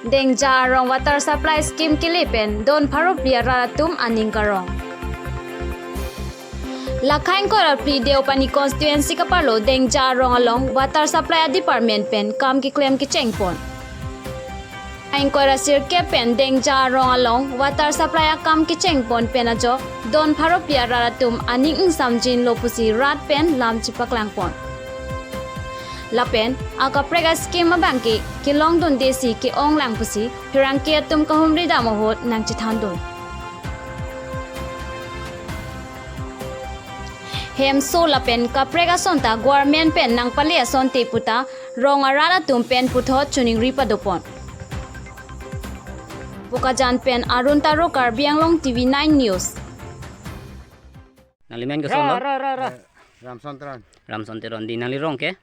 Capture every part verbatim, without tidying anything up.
Dengja arong water supply scheme kele pen don pharo phli arat atum aning karong. Lakha ingkoi ra phli Deopani constituency kaparlo Dengja arong along water supply department pen kam keklem kecheng pon. Ingkoi ra sirkep pen Dengja arong along water supply akam kecheng pon pen ajok don pharo phli arat atum aning ingsamjin lo pusi rat pen lam chepaklang pon. Lapen akaprek a scheme abang ke kelong dunde si ke-ong lang pusi pherangke atum kahumri dam ahut nangchethan dun. Hemso lapen kaprek ason ta government pen nangpale asonte puta rong arat atum pen puthot choningri pado pon. Bokajan pen Arun Taro, Karbi Anglong T V nine News. Nangli men ke son lo? Ra, ra, ra, ra. Eh, Ramson Teron. Ramson Teron di. Nangli rong ke?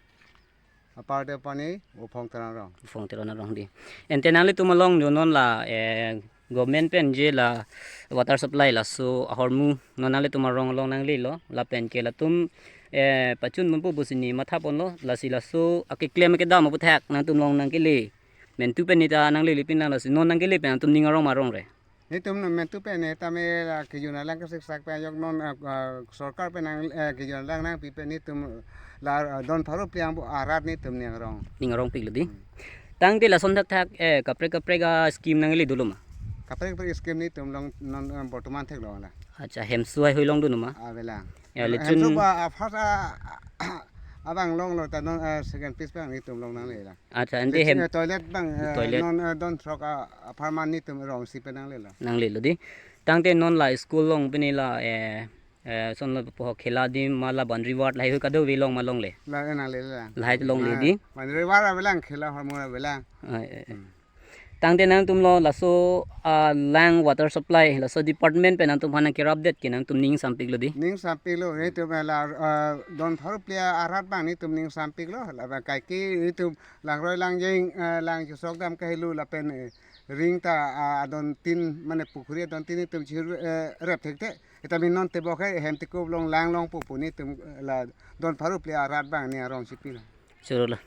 Upper Deopani, Uphong Teron rong. Uphong Teron rong di. Ante nanglitum along jo non la, eh, government pen je la water supply laso ahormu non nanglitum arong along nanglelo, lapen ke latum, eh, pachun mumpu pusi ne matha ponlo, lasi laso akeklem kedam aputhak nangtum along nangkele. Mentu pen ne ta nanglele pin lang, lasi non nangkele pen nangtum ning arong ma arong re? Netum mentu pen ne tame la kejun alang kasiksak pen ajok non, eh, eh, sorkar pen nang, eh, kejun alang nangpi pen netum la, eh, don pharo phli angbong arat netum ning arong. Ning arong piklo di. Hmm. Tangte lason thakthak, eh, kaprek kaprek a scheme nangle dolo ma? Kaprek kaprek scheme netum along non, eh, bortoman theklo la. Acha, hemso haihui long dolo ma? Avelang. Ya, le chun hemso ba, ah, first, ah, abang longlo ta non, eh, second phase abang netum along nangle la. Acha, ante hem, eh, toilet abang, eh, toilet. Non, eh, don throk, ah, apharman netum rong si pen nanglelo. Nanglelo di. Tangte non la school along pini la, eh, eh, son lo po khela di ma la boundary wall lahai hui kadokave long ma longle? La, eh, nangle la. Lahai longle di. Ah, boundary wall avelang, khela ahormu avelang. Ah, eh, eh. Hmm. Tangte nangtum lo laso, ah, lang water supply, laso department pen nangtum aphan nangkerapdet ke nangtum ning sampiklo di. Ning sampiklo, netum la, ah, don pharo phli arat abang netum ning sampiklo, lapen kaike netum langroi langjeng, eh, lang chusok dam kahelo lapen, eh, ring ta, ah, adon tin, mane pukhuri adon tin netum chir, eh, rep thekthe. Eta min non tebok hai hem tekup long lang longpo pu netum, eh, la don pharo phli arat abang ne arong chipilo. Choro lo.